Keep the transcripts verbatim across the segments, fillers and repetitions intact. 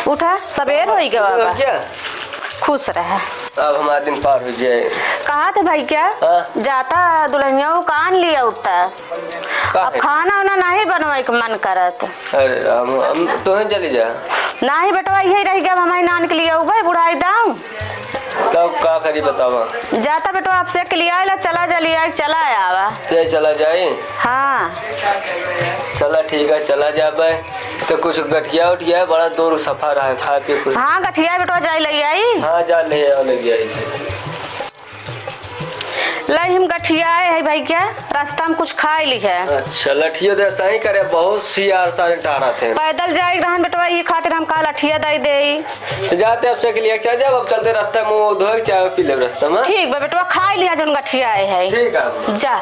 उठा, सबेर होई गवा बा। क्या? खुश रहे। अब हमारा दिन पार हो जाए। कहा थे भाई क्या? हाँ। जाता दुल्हनिया को कान लिया उठता। का अब है? खाना उना नहीं बनवाए के मन करत। अरे राम, हम तोहे चली जा। नाही बेटवा, यही रह गया, हमारी नान के लिए उबे बुढ़ाई दाऊं। तब का करी बतावा? जाता बेटवा, आपसे के लिए आइला, चला जा, लिया चला आवा। ते चला जाई? हाँ। चला ठीक है, चला जाबे। तो कुछ गठिया उठिया है, बड़ा दूर सफर है, खा पी कुछ। हाँ, गठिया बेटवा जाई ले आई। हाँ, जा ले आओ, ले जाई। ले हम गठियाए है भाई क्या, रास्ता में कुछ खाए ली है। अच्छा, लठियो दे सही करे, बहुत सियार सारे टारा थे। पैदल जाए रहन बेटवा, ये खातिर हम कहा लठिया दे दे। तो जाते अब से के लिए चल जाओ, अब चलते रास्ता में मुंह धोए, चाय पी ले रास्ता में। ठीक बा बेटवा, खाए लिया जोन गठियाए है। ठीक है। जा।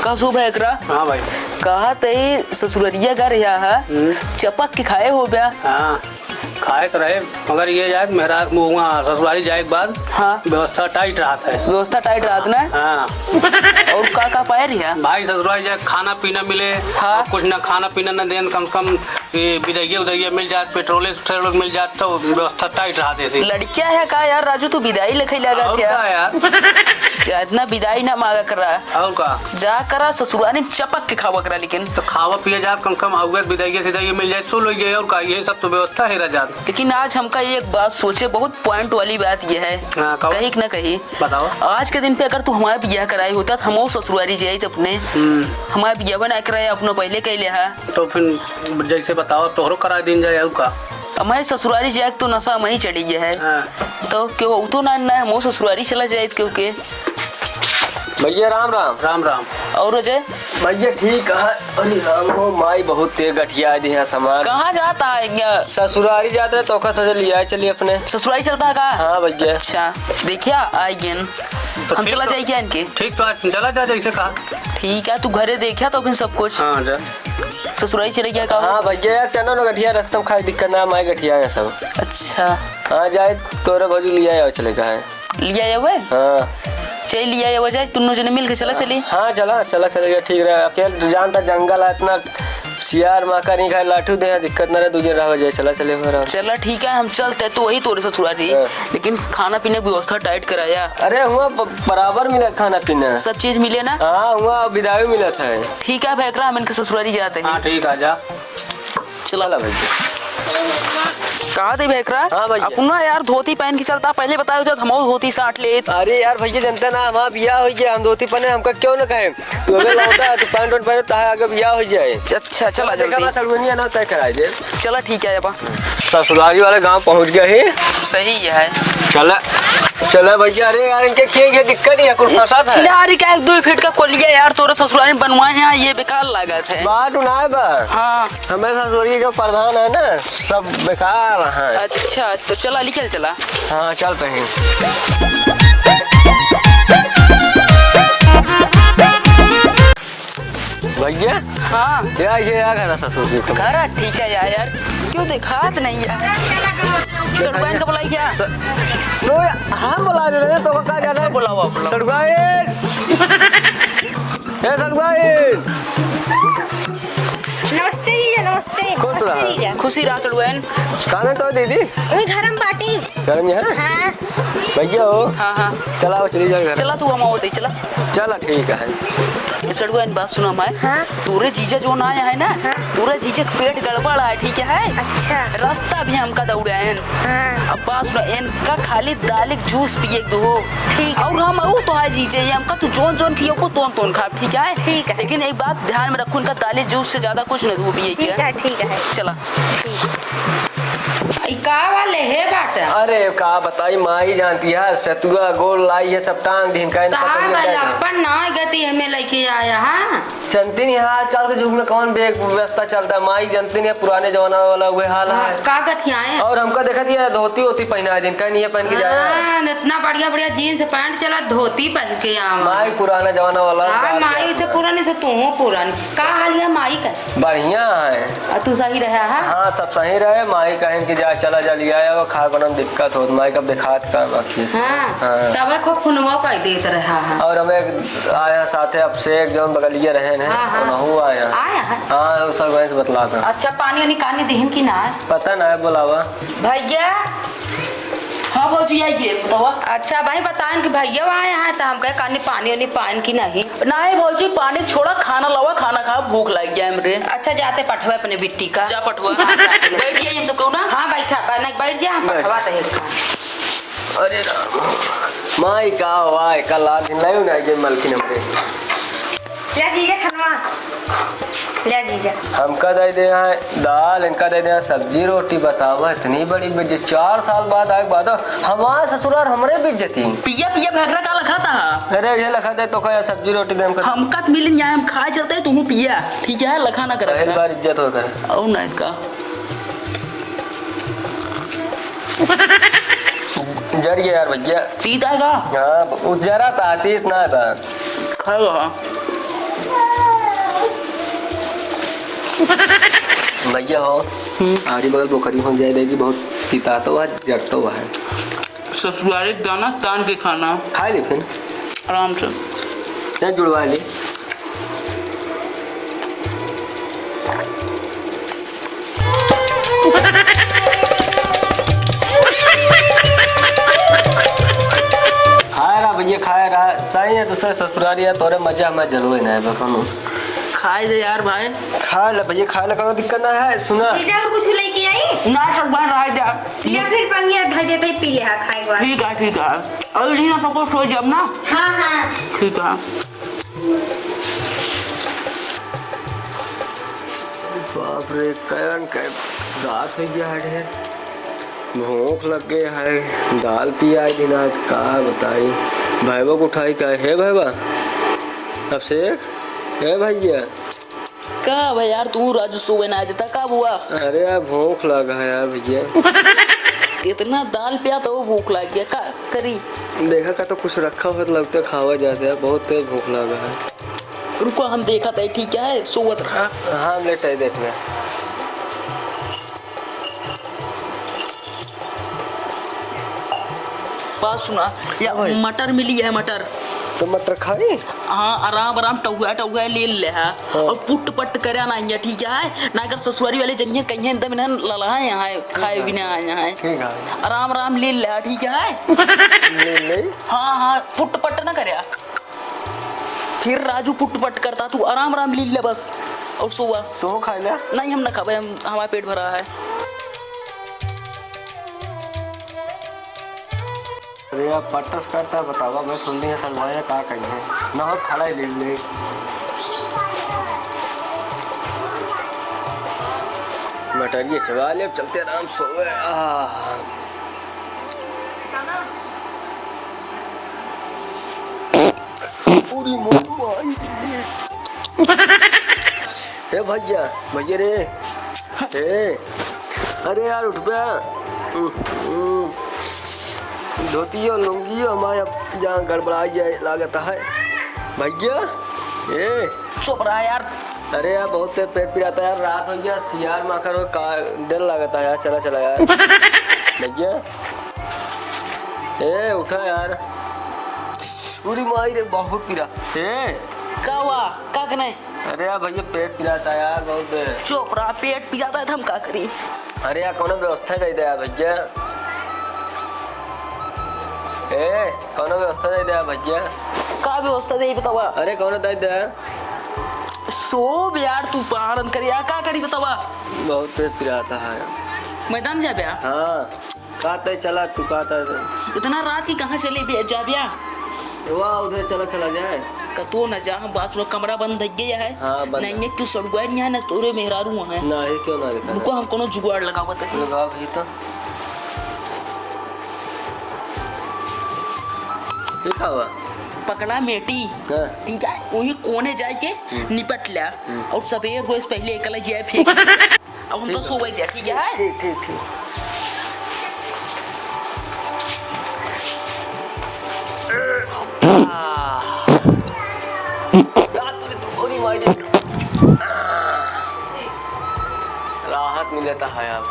का शुभ है एकरा? हाँ भाई। कहा तई ससुररिया का रहा है, हम्म। चपक के खाए हो बया। हाँ, खाए तो रहे, मगर ये जाए मेहरा, वो वहाँ ससुरारी जाए के बाद हाँ। व्यवस्था टाइट रहत है। व्यवस्था टाइट रहत ना? हाँ। और का का पाए रहा? भाई ससुरारी जाए खाना पीना मिले, हाँ। और कुछ ना खाना पीना ना देन, कम से कम ये बिदैया उदैया मिल जात, पेट्रोल, पेट्रोल मिल जात, तो व्यवस्था टाइट रहत ऐसे। लड़किया है का यार राजू, तू बिदाई लिखे लगा और क्या? का यार? क्या इतना बिदाई ना मांगा कर रहा? और का? जा करा ससुरारी में चपक के खावा करा, लेकिन तो खावा पिया जात कम से कम, अउगर बिदाई सीधा ये मिल जाए, सो लोग गए, और का? ये सब तो व्यवस्था है रह जात। लेकिन आज हमका एक बात सोचे, बहुत पॉइंट वाली बात ये है, हाँ, कहो। कही कि ना कही? बताओ। आज के दिन पे अगर तू हमारे बियाह कराई होता, तो हम वो ससुरारी जाइत अपने, हम्म। हमारे बियाह ना कराए, अपना पहले कह लिया है। तो फिर जैसे बताओ, तोहरो करा दिन जाए, और का? अब मैं ससुरारी जाए तो नशा में ही चढ़ी गया है। हाँ। तो क्यों वो तो ना, ना हम वो ससुरारी चला जाए क्यों के? भैया राम राम। राम राम। और अजय? भैया ठीक है। अरे राम हो, माई बहुत तेज गठिया दी है सामान। कहाँ जाता है क्या? ससुरारी जाता है तो का सोचे लिया चलिए अपने। ससुरारी चलता है का? हाँ भैया। अच्छा, देखिया आई गेन। तो हम ठीक चला तो, जाए क्या इनके? ठीक तो आज चला जा जैसे कहा। ठीक है, तू घरे देखा तो फिर सब कुछ। हाँ जा। ससुरारी चले गया का? हाँ भैया यार, चना ना गठिया रास्ता में खाए दिक्कत ना, माई गठिया है सब। अच्छा। हाँ जाए, तोरे भौजी लिया आओ चले का है। लिया आवे? हाँ। चल लिया आवे जाए, तुन्नो जने मिल के चला चली। हाँ चला, चला चले गया, ठीक रहा। अकेल जानता जंगल है इतना, सियार माका नहीं खाए, लाठू दे, दिक्कत ना रहे, दू जने रह जाए, चला चले हो रहा। चला ठीक है, हम चलते तो वही तोरे ससुरारी, हाँ। लेकिन खाना पीने की व्यवस्था टाइट कराया। अरे हुआ ब-, बराबर मिले खाना पीना। सब चीज मिले ना? हाँ, हुआ बिदाई मिला था। ठीक है, अब एकरा हम इनके ससुरारी जाते हैं। हाँ, ठीक, आ जा। चला। चला भैया। कहा थे भैकरा? हाँ भैया। अपना यार धोती पहन के चलता, पहले बताए होते तो हम धोती साट लेत। अरे यार भैया, जनता ना, हमारा बियाह हो गया, हम धोती पहने, हमका क्यों ना कहे? तू अगर लौटा है तो पैंट वैंट पहने, ताहे आगे बियाह हो जाए। अच्छा, चला देखा जल्दी। बा, सड़ुनिया ना तय कराई दे। चला ठीक है, अब। ससुरारी वाले गांव पहुंच गए ही। सही है। चला, चला भैया। अरे यार, इनके किए ये दिक्कत ही है, कुल फंसा था। छिनारी का एक दो फीट का कोलिया यार, तोरे ससुरारी बनवाए हैं, ये बेकार लागत है। बात उनाए बा। हाँ। हमें ससुरारी जो प्रधान है ना, सब बेकार है। अच्छा, तो चला, निकल चला। हाँ, चलते हैं। भैया? हाँ। या, ये आ घर है ससुर जी का। घर है, ठीक है यार, यार। क्यों दिखात नहीं है? सड़ुआइन का बुलाई क्या? स-, नो, हम बुला रहे हैं, तो का जाना अच्छा, है? बुलाओ, आप बुलाओ। सड़ुआइन! ए, सड़ुआइन! नमस्ते जीजा, नमस्ते। खुश रहा। नमस्ते जीजा। खुशी रहा सड़ुआइन। कहाँ है तो दीदी? वही घर में बाटी। घर में है? हाँ। भैया हो? हाँ, हाँ। चला, चली जाए घर। चला, तू हम आवत ही, चला। चला, ठीक है। ए सड़ुआ, एक बात सुना हमारे। हाँ। तोरे जीजा जो ना आया है ना, हाँ। तोरे जीजा के पेट गड़बड़ है, ठीक है? अच्छा। रास्ता भी हमका दौड़ाएन। हाँ। अब बात सुना, इनका खाली दालिक जूस पिए के दो। ठीक। और हम, ऊ तो है जीजा, ये हमका तू जोन जोन खियो को तोन तोन खाब, ठीक है? ठीक है। लेकिन एक बात ध्यान में रखो, इनका दालिक जूस से ज्यादा कुछ न दो पिए के। ठीक है, ठीक है। चला। ई का वाले हे बाटे? अरे का बताई, माई जानती है, सतुआ गोल लाई है, सब टांग दीन का, इनका कहाँ पता नहीं भाई, क्या है। अपन ना गति हमें लेके आया, हाँ? जनती नहीं है, आजकल के युग में कौन बे-, व्यवस्था चलता है, माई जनती नहीं है, पुराने जमाना वाला वही हाल हाँ, है। का गठियाए? और हमका देखा दिया, धोती वोती पहना है, जिनका नहीं है पहन के जाए। हाँ, इतना बढ़िया बढ़िया जींस पैंट चला, धोती पहन के आवा। माई पुराना जमाना वाला हाँ, बात माई है। से पुरानी से तू पुरानी। का हाल है माई का? बढ़िया है। आ, तू सही रहा है? हाँ, सब सही रहे। माई कहेन कि जा, चला जा, लिया आवा, खाए बनम दिक्कत होत। माई कब दिखात का बाकी। हाँ, हाँ। तब खूब फोनवा कर देत रहा है। और हमें आया साथे अभिषेक, जौन बगलिया रहेन है, हाँ, हाँ। उनहु आया। आया है? हाँ, उ सब वहीं से बतला था। अच्छा, पानी वानी कानी दिहिन कि ना? पता ना है, बोलावा। भैया। हाँ भौजी, आइए, बतावा। अच्छा, भाई बताएन कि भैया आए हैं, तो हम कहे, "कानी पानी वानी पाएन कि नहीं?" नहीं भौजी, पानी छोड़ा, खाना लावा, खाना खावा, भूख लाग गया हमरे। अच्छा, जाते पठवा अपने बिट्टी का। जा पठवा। हाँ, जाते। बैठ जाइए हम सब कहू ना। हाँ, बैठा, बैठ, बैठ जा, हम बैठ। पठवा तो है इसका। अरे राम, माई का वाई का लाज नहीं ना ये मलकिन हमरे। ले जीजा खनवा, ले जीजा। हमका दे दे यहाँ दाल, इनका दे दे यहाँ सब्जी रोटी। बतावा, इतनी बड़ी बेइज्जती, चार साल बाद आए के बाद हमार ससुरार हमरे बेइज्जती। पिया, पिया भैगरा का लखा था? अरे ये लखा दे तो का सब्जी रोटी दे हमका। हमका तो मिल जाए, हम खाए चलते, तुम पिया, ठीक है, लखा ना करा पहली करा। बार इज्जत हो करे। और ना इनका। जर गया यार भैया। तीत है का? हाँ, उ जरा था, तीत ना था। खाएगा। भैया हो, हम्म। आड़ी बगल बोकरी हो जाए देगी, बहुत पिता तो है, जर तो है। ससुरारी दाना तान के खाना। खा ले फिर। आराम से। नहीं जुड़वा ले। खाए रहा भैया, खाए रहा। सही है, दूसरे ससुरारी है, तोरे मजा हमें जलवे ना है, बकनो। खाए दे यार भाई। खा ले भैया, खाए ले, कोनो दिक्कत ना है। सुना। जीजा और कुछ लेके आई? ना, सब बन रहा है जा। या फिर पनिया धर देते, पी ले, हाँ, खाए के बाद। ठीक है, ठीक है। और जी ना सबको सो जब ना। हाँ, हाँ। ठीक है। बाप रे, कयन के रात हो गया है ढेर। भूख लग गया है, दाल पिया है दिन आज, का बताई। भैया को उठाई का, हे भैया, अभिषेक, हे भैया। का भाई यार, तू राजू सुबह ना देता, का हुआ? अरे यार, भूख लगा है यार भैया। इतना दाल पिया तो वो भूख लग गया, का करी? देखा का तो कुछ रखा हुआ तो लगता है खावा जाता है, बहुत तेज भूख लगा है। रुको, हम देखा था, ठीक है, सोवत रहा। हाँ, हम लेट है, देख ले। बात सुना, या हाँ भाई। मटर मिली है, मटर। तो मटर खाई? हाँ, आराम, आराम, टहुआ, टहुआ ले ले है। हाँ। और पुट पट करे ना, ये ठीक है, ना अगर ससुरारी वाले जनिए कहीं एकदम इन्हें ललहा यहाँ है, खाए बिना आए यहाँ है। ठीक है। आराम, आराम ले ले है, ठीक है। ले ले। हाँ, हाँ, पुट पट ना करे। फिर राजू पुट पट करता, तू आराम आराम लील ले बस और सोवा। तू खा ले। नहीं, हम ना खाबे, हम, हमारा पेट भरा है। अरे यार, पट्टस करता बतावा, मैं सुन लिया सलवाया का कहीं है ना, हो खड़ा ही लील ले। मटरिया चबा ले, अब चलते आराम सोवे। आह। पूरी मोटू आई। हे भैया, भैया रे, हे, अरे यार उठ बे। धोतियो लुंगियो हमारे अब जहाँ गड़बड़ा जाए लागत है भैया। ए चुप रहा यार। अरे यार बहुत तेज पेट पिराता है यार, रात हो गया, सियार माखर हो का डर लागता है यार, चला चला यार भैया। ए, उठा यार। उरी माई रे, बहुत पीरा। ए। का हुआ? का कने? अरे यार भैया, पेट पिराता यार, बहुत। चुप रहा, पेट पिराता है तो हम का करी? अरे यार, कोनो व्यवस्था दे दे यार भैया। ए, कोनो व्यवस्था दे दे यार भैया। का व्यवस्था दे बतावा? अरे कोनो दे दे। सो यार, तू पारण कर यार, का करी बतावा? बहुत पिराता है। मैदान जाबे? हाँ। का तय चला तू, का तय? इतना रात की कहाँ चले बे-, जा बिया? वाह, उधर चला, चला जाए। कतो न जा, हम बात सुनो, कमरा बंद है गया है। हाँ, बंद नहीं है। है, क्यों सड़ुआ नहीं है, न तोरे मेहरारू है। नहीं, क्यों ना रहता है? रुको, हम कोनो जुगाड़ लगावत है। लगाओ भी तो। ये का हुआ? पकड़ा मेटी। हाँ। ठीक है, वही कोने जाए के हम्म। निपट लिया। हम्म। और सवेर होए से पहले एकला जाए फेंक। अब हमका ठीक है। सोवे दे, ठीक है? ठीक, ठीक, ठीक। आह। रात में तो गोली मारी। आह। मिलता है अब।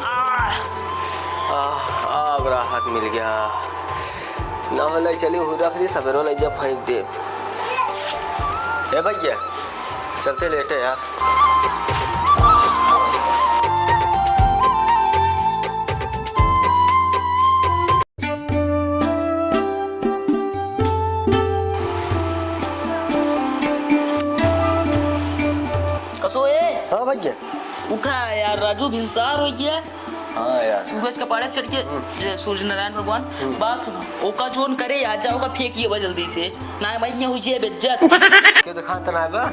आह, आह, अब राहत मिल गया। ना होले चली हूँ, रख दी, सवेरो ले जा फेंक दे। ए भैया, चलते लेटे यार। कसो ए? हाँ भैया। उठा यार राजू, भिनसार होइ गया। हाँ यार। सूरज कपाड़े चढ़ के, हम्म। जय सूरज नारायण भगवान। हम्म। बात सुनो, ओका जोन करे, आ जा, ओका फेंकिए बा जल्दी से। ना, मैं ये हुई जे बेइज्जत। क्यों दिखान तो ना बा?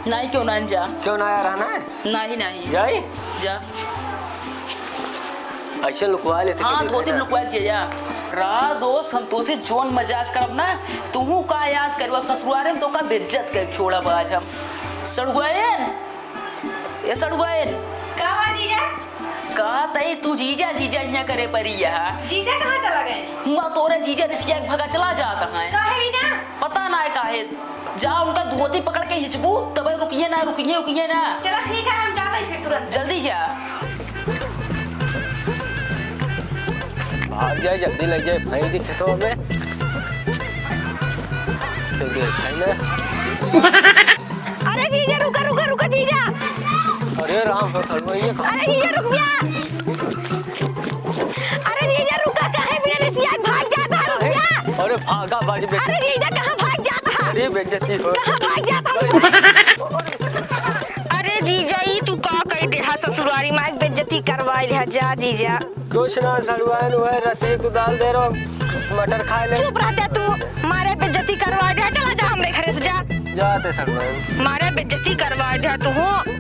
नहीं, क्यों ना जा? क्यों ना आ रहा ना? नहीं, नहीं। जाई? जा। ऐसे लुकवा लेते हाँ, कभी धोती में ना। लुकवा के जा। रहा दोस्त, हम तोसे जोन मजाक करब ना, तुहू का याद करबा, ससुरारे में तो का बेइज्जत कर छोड़ा बा आज हम। सड़ुआइन, ए सड़ुआइन। का बा जीजा? का तई तू जीजा, जीजा इहाँ करे परी यहाँ? जीजा कहाँ चला गए? हुआ तोरे जीजा रिसिया के भगा चला जाता है। काहे बिना? पता ना है काहे। जा उनका धोती पकड़ के हिचबू, तबे रुकिए ना, रुकिए, रुकिए ना। चला ठीक है, हम जाते हैं फिर तुरंत। जल्दी जा। भाग जाए, जल्दी ले जाए, भाई दी खेतवा में। तो देखाई ना। अरे जीजा, रुका, रुका, रुका, जीजा। अरे राम हो, सड़ुआ, ये कहाँ? अरे जीजा, रुक जा। अरे जीजा, रुका, काहे बिना रिसिया भाग जाता है, रुक जा। अरे भागा बाड़ी बेटी। अरे जीजा, कहाँ भाग जाता है? अरे बेइज्जती हो। कहाँ भाग जाता है? अरे जीजा, ई तू का कई देहा ससुरारी माई के बेइज्जती करवाई लिहा जा जीजा। कुछ ना सड़ुआइन, वह रत्ती तू डाल दे रो, मटर खाए ले। चुप रहते तू, मारे बेइज्जती करवा दे, चला जा हमरे घरे से जा। जाते सड़ुआइन। मारे बेइज्जती करवा दे तू हो।